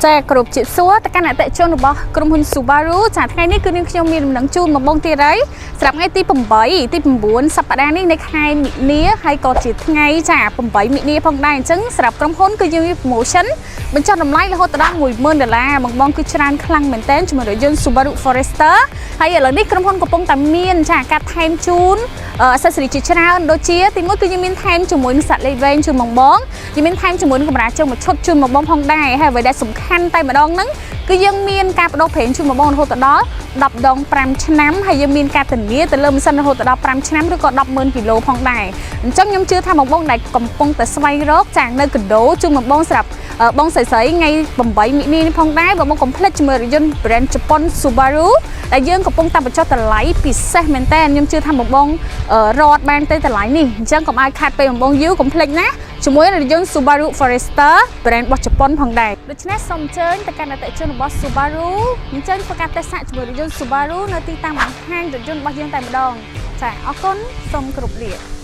ចាគ្រប់ជាសួរទៅកាន់អតិថិជនរបស់ក្រុមហ៊ុន Subaru ចាថ្ងៃនេះគឺនាងខ្ញុំមានដំណឹងជូនមកបងទៀតហើយសម្រាប់ថ្ងៃទី8ទី9សប្តាហ៍នេះនៃខែមិនិនាហើយក៏ជាថ្ងៃចា8មិនិនាផងដែរអញ្ចឹងសម្រាប់ក្រុមហ៊ុនគឺយើងមាន promotion បញ្ចុះតម្លៃរហូតដល់10000ដុល្លារបងបងគឺច្រើនខ្លាំងមែនតើជាមួយរថយន្ត Subaru Forester ហើយឥឡូវនេះក្រុមហ៊ុនកំពុងតែមានចាការថែមជូន accessory ជាច្រើនដូចជាទីមួយគឺយើងមានថែមជាមួយនឹងសាក់លេខវែងជូនបងបងយើងមានថែមជាមួយនឹងកម្រាលជើងមួយឈុតជូនបងបងផងដែរហើយអ្វីដែលសំខាន់តែម្ដងហ្នឹងគឺយើងមានការបដូរប្រេងជូនបងបងរហូតដល់10ដង5ឆ្នាំហើយយើងមានការធានាទៅលើម៉ាស៊ីនរហូតដល់5ឆ្នាំឬក៏100,000គីឡូផងដែរអញ្ចឹងខ្ញុំជឿថាបងបងដែលកំពុងតែស្វែងរកចានៅកដោជូនបងបងសម្រាប់បងស្រីស្រីថ្ងៃ8មិនិនានេះផងដែរបងបងកុំភ្លេចជាមួយរថយន្ត brand ជប៉ុន Subaru ដែលយើងកំពុងតែបញ្ចុះតម្លៃពិសេសមែនតើខ្ញុំជឿថាបងបងរត់បានទៅតម្លៃនេះអញ្ចឹងកុំឲ្យខាត់ពេលបងបងយូរកុំភ្លេចណាជាមួយរថយន្ត Subaru Forester brand របស់ជប៉ុនផងដែរដូច្នេះសូមអញ្ជើញទៅកាន់អតិថិជនរបស់ Subaru អញ្ជើញធ្វើការតេស្តសាកជាមួយរថយន្ត Subaru នៅទីតាំងបង្ហាញរថយន្តរបស់យើងតែម្ដងចាអរគុណសូមគោរពលា។